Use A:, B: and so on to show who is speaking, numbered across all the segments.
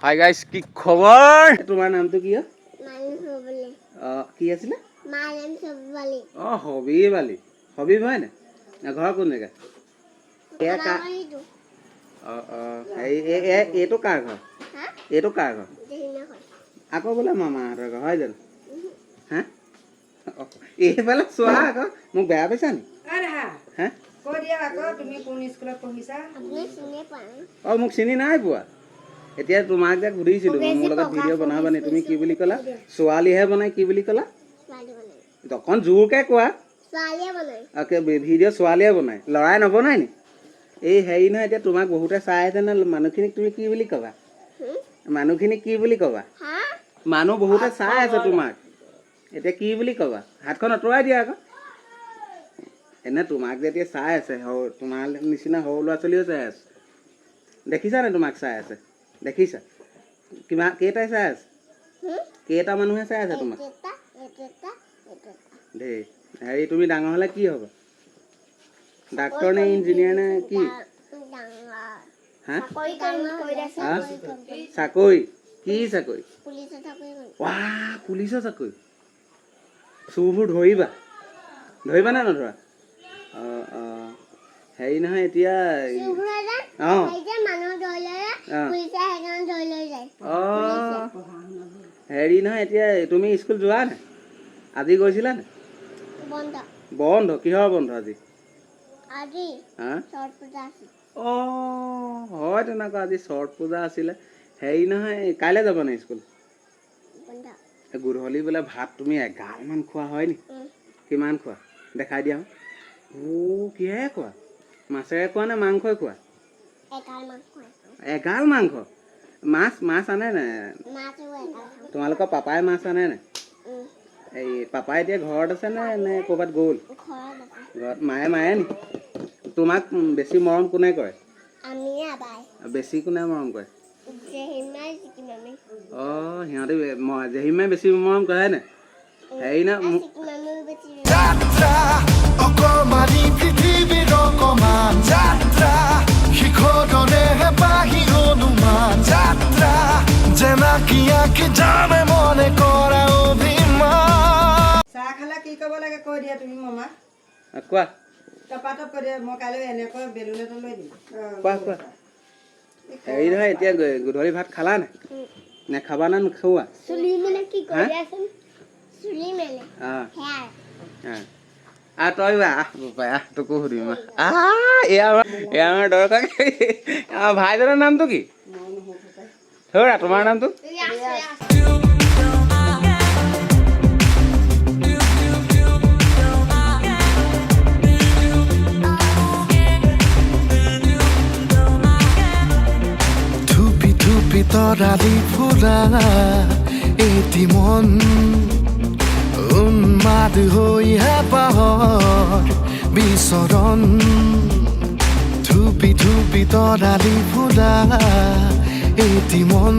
A: Hi guys, কি খবৰ? তোমাৰ নামটো কি? অ? অঁ, কি আছিলে? অঁ, হবিব আলি। হবিব হয় নাই? ঘৰ কোন জেগা? এয়া কা অঁ অঁ হেৰি, এইটো কাৰ ঘৰ? এইটো কাৰ ঘৰ? আকৌ বোলে মামাহঁতৰ ঘৰ হয় জানো? হা, এইফালে চোৱা আকৌ, মোক বেয়া পাইছা নি? হা?
B: কৈ দিয়া আকৌ, তুমি কোন স্কুলত পঢ়িছা?
A: অঁ, মোক চিনি নাই পোৱা? এতিয়া তোমাক যে সুধিছিলোঁ, মোৰ লগত ভিডিঅ' বনাবা নি, তুমি কি বুলি ক'লা? ছোৱালীহে বনাই। কি বুলি ক'লা? অকণ জোৰকৈ কোৱা। ভিডিঅ' ছোৱালীয়ে বনায়, ল'ৰাই নবনায় নি? এই হেৰি নহয়, এতিয়া তোমাক বহুতে চাই আছে নহয়, মানুহখিনিক তুমি কি বুলি ক'বা? মানুহখিনিক কি বুলি ক'বা? মানুহ বহুতে চাই আছে তোমাক, এতিয়া কি বুলি ক'বা? হাতখন আঁতৰাই দিয়া আকৌ। এনে তোমাক যেতিয়া চাই আছে, সৰু তোমাৰ নিচিনা সৰু ল'ৰা ছোৱালীও চাই আছে, দেখিছা নে? তোমাক চাই আছে, দেখিছা? কিমান, কেইটাই চাই আছে? কেইটা মানুহে চাই আছে তোমাক? দেই, হেৰি, তুমি ডাঙৰ হ'লে কি হ'ব? ডাক্তৰ নে ইঞ্জিনিয়াৰ নে কি? হা হা, চাকৰি? কি চাকৰি? ৱা, পুলিচৰ চাকৰি। চোৰবোৰ ধৰিবা, ধৰিবা নে নধৰা? অঁ অঁ হেৰি নহয়, এতিয়া অঁ অঁ অঁ হেৰি নহয়, এতিয়া তুমি স্কুল যোৱা নাই? আজি গৈছিলা নাই? বন্ধ? কিহৰ বন্ধ আজি? হা? অঁ, হয় তেনেকুৱা, আজি ছট পূজা আছিলে। হেৰি নহয়, কাইলৈ যাব নাই স্কুল? গধূলি বোলে ভাত তুমি এগালমান খোৱা হয় নি? কিমান খোৱা দেখাই দিয়া। অ', কিহেৰে খোৱা? মাছেৰে খোৱা নে মাংসই খোৱা? এগাল মাংস। মাছ মাছ আনে নাই? তোমালোকৰ পাপাই মাছ আনে নাই? এই পাপাই এতিয়া ঘৰত আছে নে, নে ক'ৰবাত গ'ল? ঘৰত মায়ে মাৰে নি তোমাক? বেছি মৰম কোনে কৰে? বেছি কোনে মৰম কৰে? অঁ, সিহঁতে জেহিমাই বেছি মৰম কৰে নাই? হেৰি না।
C: যাত্ৰা অকমানি পৃথিৱীৰ অকমান যাত্ৰা, শিখৰৰে হেঁপাহী অনুমান যাত্ৰা, জেনাকি আঁকি যামে মনে কৰা অভিমান।
B: চাহ খালে কি ক'ব লাগে কৈ দিয়া তুমি মামা।
A: কোৱা।
B: টপাটপ কৈ দিয়া, মই কাইলৈ এনেকৈ বেলুন এটা লৈ দিম।
A: কোৱা কোৱা। হেৰি নহয়, এতিয়া গধূলি ভাত খালা নাই, নে খাবা নে নোখোৱা?
D: চুলি মানে কি কৰি আছোন, চুলি মেলে।
A: অঁ।
D: সেয়াই।
A: অঁ, আহ, তই আহ বোপাই, আহ, তোকো সুধিম। আহ, এয়া আমাৰ দৰ্শক, আমাৰ ভাইজনৰ নামটো কি? হৌৰা, তোমাৰ নামটো?
C: থুপি থুপি তৰালি ফুৰা এটি মন, উন্মাদ হৈ হেঁপাহৰ বিচৰণ। থুপি থুপি তৰালি ফুৰা এটি মন,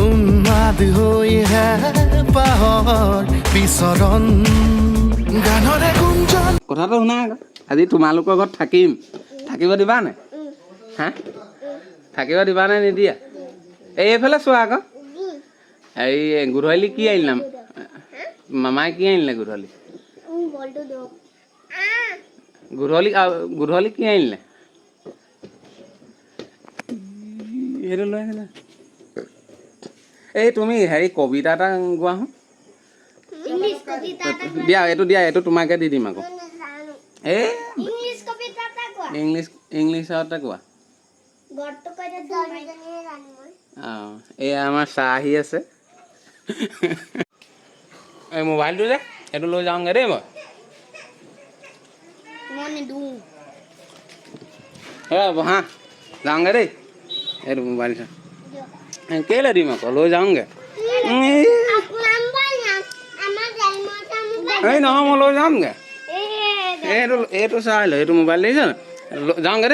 C: উন্মাদ হৈ হেঁপাহৰ বিচৰণ, গানৰে গুঞ্জন।
A: কথাটো শুনা আকৌ, আজি তোমালোকৰ ঘৰত থাকিম, থাকিব দিবা নাই? হা, থাকিব দিবা নে নিদিয়া? এই এইফালে চোৱা আকৌ। হেৰি, গধূলি কি আনিলাম? মামাই কি আনিলে গধূলি?
D: বলটো দিয়ক।
A: গধূলি, গধূলি কি আনিলে? সেইটো লৈ আহিলে। এই তুমি হেৰি, কবিতা এটা গোৱাচোন।
D: ইংলিছ কবিতা এটা।
A: দিয়া, এইটো দিয়া, এইটো তোমাকে দি দিম আকৌ।
D: নাজানো।
A: এই
D: ইংলিছ কবিতা এটা কোৱা।
A: ইংলিছ, ইংলিছতে কোৱা।
D: গড়টো কৈ দে। জানো মই।
A: অঁ, এয়া আমাৰ চাহ আহি আছে। এই মোবাইলটো যে, সেইটো লৈ যাওঁগৈ দেই মই।
D: মই নিদিওঁ।
A: বহা, যাওঁগৈ দেই। এইটো মোবাইল কেলৈ দিম আকৌ, লৈ যাওঁগৈ। এই নহয়, মই লৈ যামগৈ। এইটো চাই ল, এইটো মোবাইল দেখিছ? যাওঁগৈ দেই।